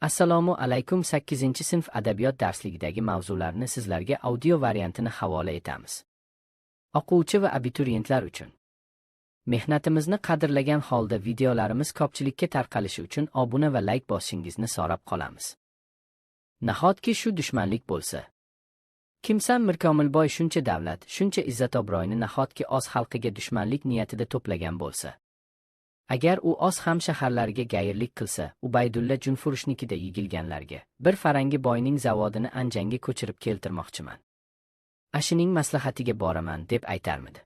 Assalomu alaykum. 8-sinf adabiyot darsligidagi mavzularni sizlarga audio variantini havola etamiz. O'quvchi va abituriyentlar uchun. Mehnatimizni qadrlagan holda videolarimiz ko'pchilikka tarqalishi uchun obuna va layk bosishingizni so'rab qolamiz. Nahotki shu dushmanlik bo'lsa? Kimsan Mirkomilboy shuncha davlat, shuncha izzat-obro'ni nahotki oz xalqiga dushmanlik niyatida to'plagan bo'lsa? Agar u oz ham shaharlariga gayirlik qilsa, Ubaydulla Junfurushnikida yigilganlarga bir farangi boyning zavodini Anjanga ko'chirib keltirmoqchiman. Ashining maslahatiga boraman deb aytarmidi?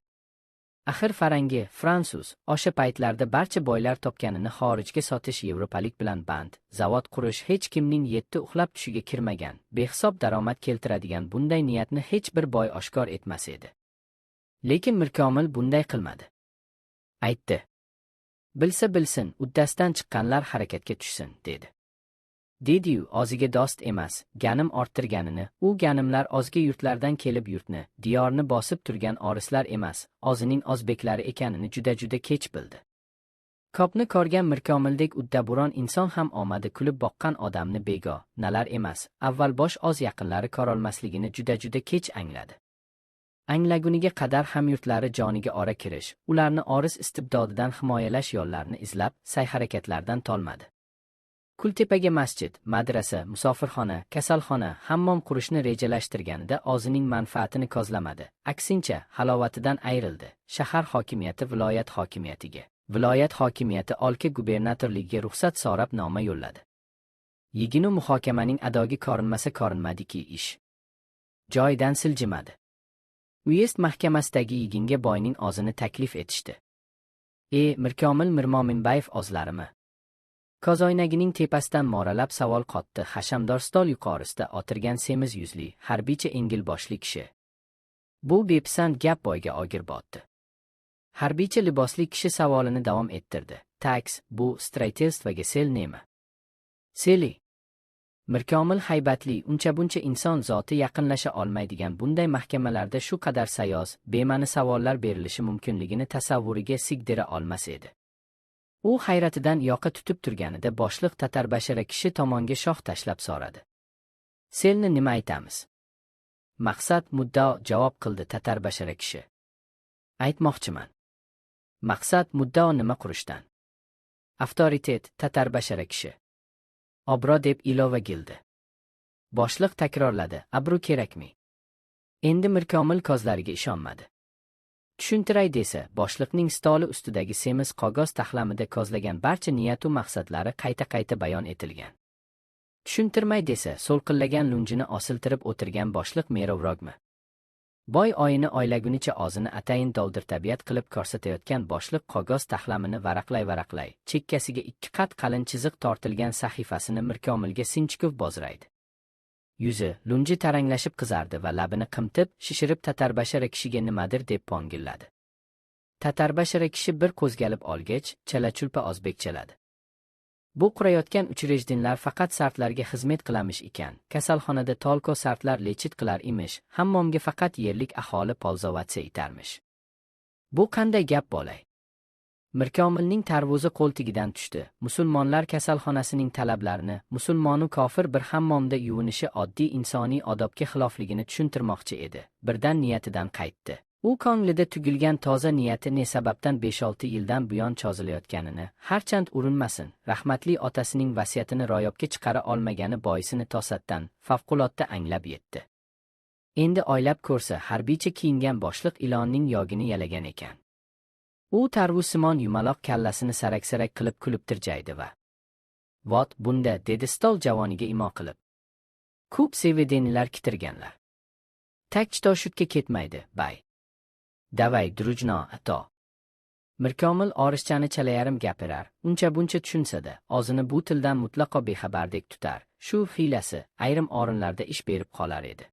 Axir farangi, fransuz, o'sha paytlarda barcha boylar topganini xorijga sotish yevropalik bilan band, zavod qurish hech kimning yetti uxlab tushiga kirmagan, behisob daromad keltiradigan bunday niyatni hech bir boy oshkor etmas edi. Lekin Mirkomil bunday qilmadi. Aytdi. Bilsa bilsin, uddasidan chiqqanlar harakatga tushsin, dedi. Dedi-yu, o'ziga do'st emas, ganim orttirganini, u ganimlar ozga yurtlardan kelib yurtni, diyorni bosib turgan orislar emas, o'zining o'zbeklari ekanini juda-juda kech bildi. Kopni ko'rgan Mirkomildek uddaburon inson ham omadi kulib boqqan odamni bego, nalar emas, avval bosh oz yaqinlari ko'rolmasligini juda-juda kech angladi. Anglaguniga qadar hamyurtlari joniga ora kirish, ularni oris istibdodidan himoyalash yo'llarini izlab, sa'y-harakatlardan tolmadi. Kultepaga masjid, madrasa, musofirxona, kasalxona, hammom qurishni rejalashtirganida o'zining manfaatini ko'zlamadi. Aksincha, halovatidan ayrildi. Shahar hokimiyati viloyat hokimiyatiga, viloyat hokimiyati olka gubernatorligiga ruxsat so'rab noma yo'lladi. Yiginu muhokamaning adogi ko'rinmasa ko'rinmadiki ish. Joyidan siljimadi. Uyezd mahkamasidagi yiginga boyning o'zini taklif etishdi. E, Mirkomil Mirmominbayev o'zlarimi? Ko'zoynagining tepasidan mo'ralab savol qotdi hashamdor stol yuqorisida o'tirgan semiz yuzli, harbiycha engil boshli kishi. Bu bepisand gap boyga og'ir botdi. Harbiycha libosli kishi savolini davom ettirdi. Такс, bu строительство ga цель nima? Цели. Mirkomil haybatli, uncha-buncha inson zoti yaqinlasha olmaydigan bunday mahkamalarda shu qadar sayoz, bema'ni savollar berilishi mumkinligini tasavvuriga sigdira olmas edi. U hayratidan yoqa tutib turganida boshliq tatarbashara kishi tomonga shox tashlab so'radi. Цель ni nima aytamiz? Maqsad muddao javob qildi tatarbashara kishi. Aytmoqchiman. Maqsad muddao nima qurishdan? Авторитет tatarbashara kishi. Obro deb ilova gildi. Boshliq takrorladi, obro kerakmi? Endi Mirkomil ko'zlariga ishonmadi. Tushuntiray desa, boshliqning stoli ustidagi semiz qog'oz taxlamida ko'zlagan barcha niyatu maqsadlari qayta-qayta bayon etilgan. Tushuntirmay desa, so'lqillagan lunjini osiltirib o'tirgan boshliq merovrogmi? Boy oyini oylagunicha o'zini atayin doldir tabiat qilib ko'rsatayotgan boshliq qog'oz taxlamini varaqlay-varaqlay, chekkasiga ikki qat qalin chiziq tortilgan sahifasini Mirkomilga sinchkov bozraydi. Yuzi, lunji taranglashib qizardi va labini qimtib, shishirib tatarbashara kishiga nimadir deb pongilladi. Tatarbashara kishi bir qo'zgalib olgach, chala-chulpa o'zbekchaladi. Bu qurayotgan учреждения lar faqat sartlarga xizmat qilamish ekan. Kasalxonada только sartlar лечить qilar emish, hammomga faqat yerlik aholi пользоваться etarmish. Bu qanday gap bo'lay? Mirkomilning tarvuzi qo'ltigidan tushdi. Musulmonlar kasalxonasining talablarini, musulmonu kofir bir hammomda yuvinishi oddiy insoniy odobga xilofligini tushuntirmoqchi edi. Birdan niyatidan qaytdi. U ko'nglida tugilgan toza niyati ne sababdan 5-6 yildan buyon cho'zilayotganini, harchand urinmasin, rahmatli otasining vasiyatini ro'yobga chiqara olmagani boisini to'satdan, favqulodda anglab yetdi. Endi oylab ko'rsa, harbiycha kiyingan boshliq ilonning yogini yalagan ekan. U tarvuzsimon yumaloq kallasini sarak-sarak qilib kulib tirjaydi va "Вот bunda" dedi stol javoniga imo qilib. Ko'p заведения lar kitirganlar. Так что шутка ketmaydi, bay. Давай, дружно, ato. Mirkomil orischani chalayarim gapirar, uncha-buncha tushunsa-da, o'zini bu tildan mutlaqo bexabardek tutar. Shu hiylasi ayrim o'rinlarda ish berib qolar edi.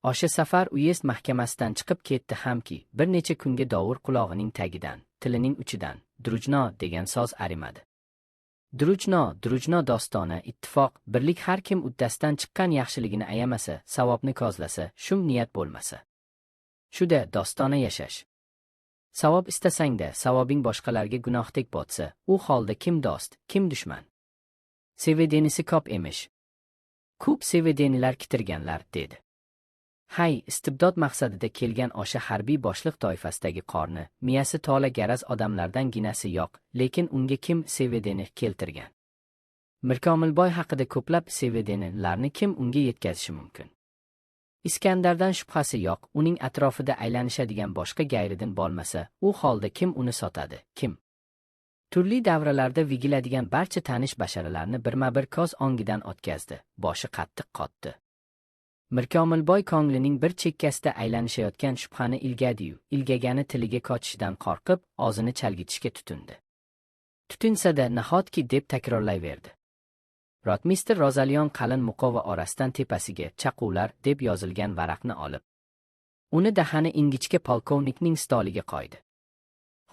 O'sha safar uyezd mahkamasidan chiqib ketdi hamki, bir necha kunga dovur qulog'ining tagidan, tilining uchidan "дружно" degan so'z arimadi. Дружно, дружно dostona, ittifoq, birlik har kim uddasidan chiqqan yaxshiligini ayamasa, savobni ko'zlasa, shum niyat bo'lmasa. Shuda dostona yashash. Savob istasangda, savobing boshqalarga gunohdek botsa, u holda kim do'st, kim dushman? Сведения si ko'p emish. Ko'p сведения lar kitirganlar, dedi. Hay, istibdod maqsadida kelgan o'sha harbiy boshliq toifasidagi qorni, miyasi tola garaz odamlardan ginasi yo'q, lekin unga kim сведения keltirgan? Mirkomilboy haqida ko'plab сведения larni kim unga yetkazishi mumkin? Iskandardan shubhasi yo'q, uning atrofida aylanishadigan boshqa gayridin bo'lmasa, u holda kim uni sotadi, kim? Turli davralarda vigiladigan barcha tanish basharalarni birma-bir ko'z ongidan o'tkazdi, boshi qattiq qotdi. Mirkomilboy ko'nglining bir chekkasida aylanishayotgan shubhani ilgadi-yu, ilgagani tiliga qochishidan qo'rqib, og'zini chalgitishga tutindi. Tutinsa-da, nahotki deb takrorlayverdi. Rotmistr Rozaliyon qalin muqova orasidan tepasiga chaquvlar deb yozilgan varaqni olib, uni dahani ingichka polkovnikning stoliga qo'ydi.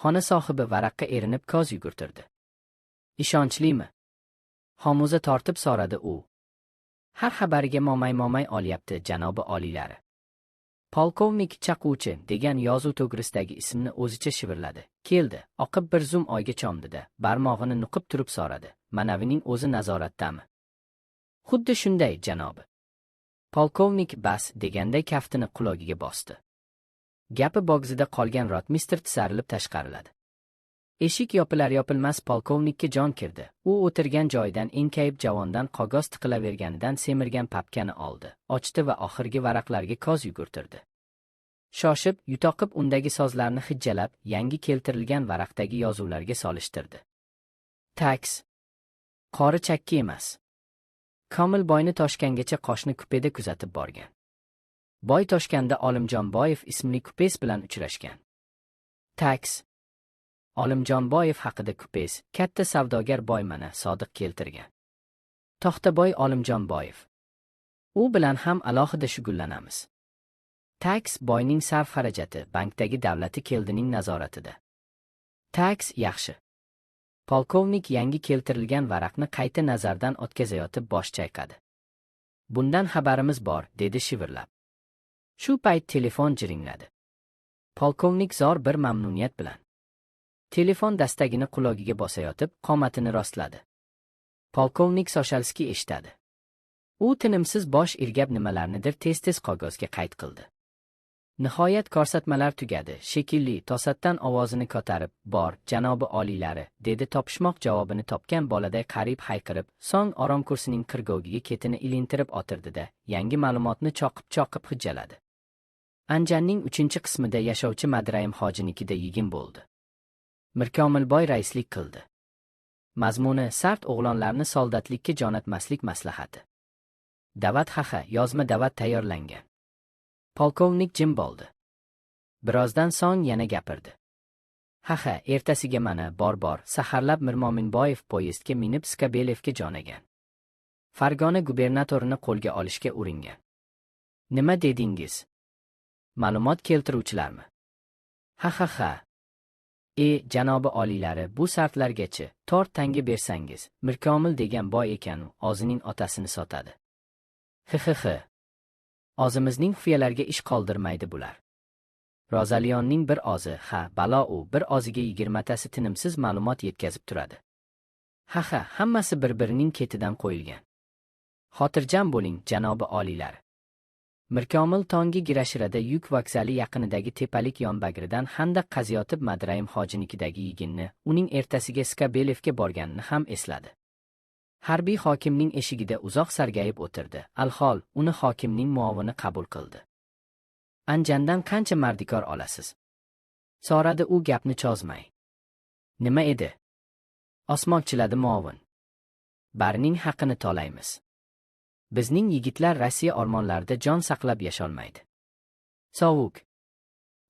Xona sohibi varaqqa erinib ko'z yugurtirdi. Ishonchlimi? Xomuza tortib so'radi u. Har xabariga momay-momay olyapti, janobi oliylari. Polkovnik chaquvchi degan yozuv to'g'risidagi ismni o'zicha shivirladi. Keldi, oqib bir zum oyga chomdi-da, barmog'ini nuqib turib so'radi. Manavining o'zi nazoratdami? Xuddi shunday, janobi. Polkovnik bas deganday kaftini qulogiga bosdi. Gapi bo'g'zida qolgan rotmistr tisarilib tashqariladi. Eshik yopilar yopilmas polkovnikka jon kirdi. U o'tirgan joyidan enkayib javondan qog'oz tiqilaverganidan semirgan papkani oldi, ochdi va oxirgi varaqlarga ko'z yugurtirdi. Shoshib, yutoqib undagi so'zlarni hijjalab, yangi keltirilgan varaqdagi yozuvlarga solishtirdi. Taks. Qori chakki emas. Komilboyni Toshkangacha qo'shni kupeda kuzatib borgan. Boy Toshkanda Olimjonboyev ismli купец bilan uchrashgan. Taks. Olimjonboyev haqida купец, katta savdogar boy mana sodiq keltirgan. Toxtaboy Olimjonboyev. U bilan ham alohida shug'ullanamiz. Taks boyning sarf xarajati bankdagi davlati Keldining nazoratida. Taks yaxshi. Polkovnik yangi keltirilgan varaqni qayta nazardan o'tkazayotib bosh chayqadi. Bundan xabarimiz bor, dedi shivirlab. Shu payt telefon jiringladi. Polkovnik zor bir mamnuniyat bilan telefon dastagini qulogiga bosayotib, qomatini rostladi. Polkovnik Soshalskiy eshitadi. U tinimsiz bosh irgab nimalarnidir tez-tez qog'ozga qayd qildi. Nihoyat ko'rsatmalar tugadi. Shekilli to'satdan ovozini ko'tarib, "Bor, janobi oliylari," dedi topishmoq javobini topgan boladay qarib hayqirib, so'ng orom kursining qirgogiga ketini ilintirib o'tirdi-da, yangi ma'lumotni choqib-choqib hijjaladi. Anjanning 3-qismida yashovchi Madrayim hojinikida yig'in bo'ldi. Mirkomilboy raislik qildi. Mazmuni sart o'g'lonlarni soldatlikka jo'natmaslik maslahati. Davat haha, yozma davat tayyorlangan. Polkovnik jim bo'ldi. Birozdan so'ng yana gapirdi. Haha, ertasiga mana bor-bor, saharlab Mirmominboyev poyezdga minib Skabelevga jo'nagan. Farg'ona gubernatorini qo'lga olishga uringan. Nima dedingiz? Ma'lumot keltiruvchilarmi? Ha-ha-ha. Janobi oliylari, bu sartlargachi 4 tanga bersangiz, Mirkomil degan boy ekan-u, o'zining otasini sotadi. X-x-x. O'zimizning xufiyalarga ish qoldirmaydi bular. Rozalionning bir ozi, ha, balo u, bir oziga 20tasi tinimsiz ma'lumot yetkazib turadi. Ha-ha, hammasi bir-birining ketidan qo'yilgan. Xotirjam bo'ling, janobi oliylari. Mirkomil tongi Girashirada yuk vokzali yaqinidagi tepalik yonbagridan xandaq qaziyotib Madrayim hojinikidagi yiginni, uning ertasiga Skabelevga borganini ham esladi. Harbiy hokimning eshigida uzoq sargayib o'tirdi. Alhol, uni hokimning muovini qabul qildi. Anjandan qancha mardikor olasiz? So'radi u gapni chozmay. Nima edi? Osmoqchiladi muovin. Barining haqini to'laymiz. Bizning yigitlar Rossiya o'rmonlarida jon saqlab yasholmaydi. Sovuq.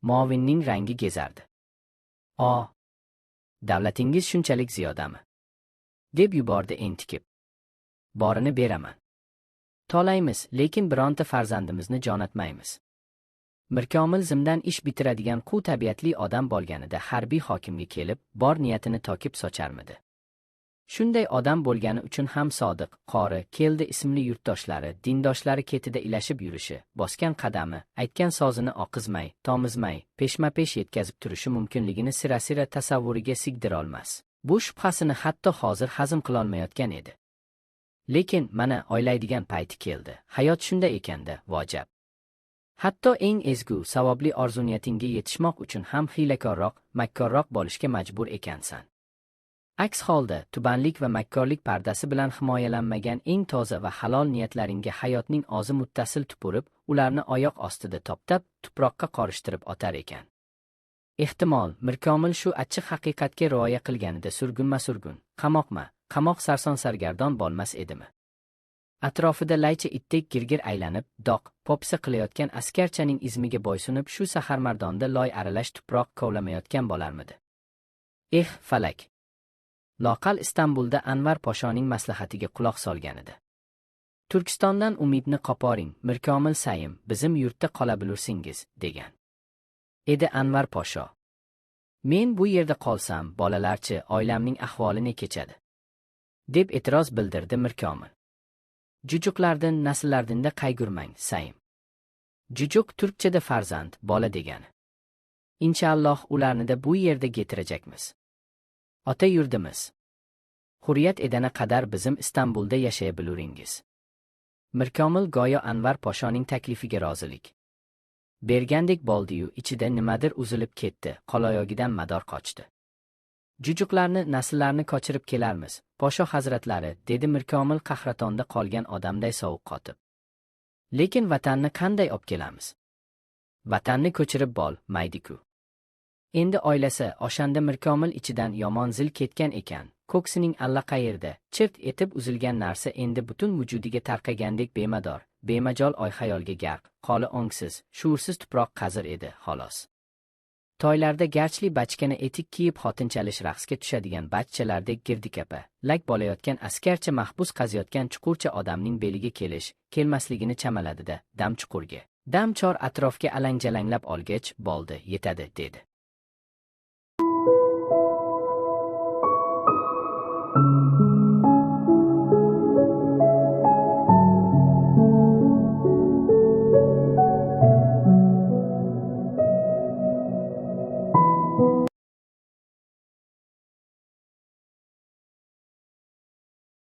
Muovinning rangi gezardi. O, davlatingiz shunchalik ziyodami? Deb yubordi entikib. Borini beraman. To'laymiz, lekin bironta farzandimizni jo'natmaymiz. Mirkomil zimdan ish bitiradigan quv tabiatli odam bo'lganida harbiy hokimga kelib, bor niyatini tokib socharmidi? Shunday odam bo'lgani uchun ham Sodiq, Qori, Keldi ismli yurtdoshlari, dindoshlari ketida ilashib yurishi, bosgan qadami, aytgan so'zini oqizmay, tomizmay, peshma-pesh yetkazib turishi mumkinligini sira-sira tasavvuriga sigdira olmas. Bu shubhasini hatto hozir hazm qilolmayotgan edi. Lekin mana oylaydigan payti keldi. Hayot shunday ekanda, vojab. Hatto eng ezgu, savobli orzu-niyatingga yetishmoq uchun ham hiylakorroq, makkorroq bo'lishga majbur ekansan. Aks holda, tubanlik va makkorlik pardasi bilan himoyalanmagan eng toza va halol niyatlaringga hayotning ozi muttasil tupurib, ularni oyoq ostida toptab, tuproqqa qorishtirib otar ekan. Ehtimol, Mirkomil shu achchiq haqiqatga rioya qilganida surgunma-surgun, qamoqma, qamoq sarson-sargardon bo'lmas edimi? Atrofida laycha itdek girgir aylanib, doq, popisa qilayotgan askarchaning izmiga boysunib shu saharmardonda loy aralash tuproq kovlamayotgan bo'larmidi? Eh, falak! Loqal Istanbulda Anvar Poshoning maslahatiga quloq solganida. Turkistondan umidni qoporing, Mirkomil sayim, bizim yurtda qola bilursingiz, degan edi Anvar Posho. Men bu yerda qolsam, bolalarchi, oilamning ahvoli ne kechadi? Deb e'tiroz bildirdi Mirkomil. Jujuqlardin, nasllardinda qayg'urmang, sayim. Jujuq turkchada farzand, bola degani. Inshaalloh ularni-da bu yerda getirajakmiz. Ota yurdimiz hurriyat edana qadar bizim Istanbulda yashaya biluringiz. Mirkomil go'yo Anvar Poshoning taklifiga rozilik bergandek bo'ldi-yu, ichida nimadir uzilib ketdi, qoloyogidan mador qochdi. Jujuqlarni, nasllarni ko'chirib kelarmiz, Posho hazratlari, dedi Mirkomil qahratonda qolgan odamday sovuq qotib. Lekin vatanni qanday olib kelamiz? Vatanni ko'chirib bol, maydi-ku. Endi oylasa, o'shanda Mirkomil ichidan yomon zil ketgan ekan, ko'ksining allaqayerda, chirt etib uzilgan narsa endi butun vujudiga tarqagandek bemador, bemajol oy xayolga garq, qoli o'ngsiz, shuursiz tuproq qazir edi, xolos. Toylarda garchli bachkana etik kiyib xotinchalish raqsga tushadigan bachchalardek girdikapa, lak bolayotgan askarcha mahbus qaziyotgan chuqurcha odamning beliga kelish, kelmasligini chamaladida, dam chuqurga, dam chor atrofga alang-jalanglab olgach, bo'ldi, yetadi, dedi.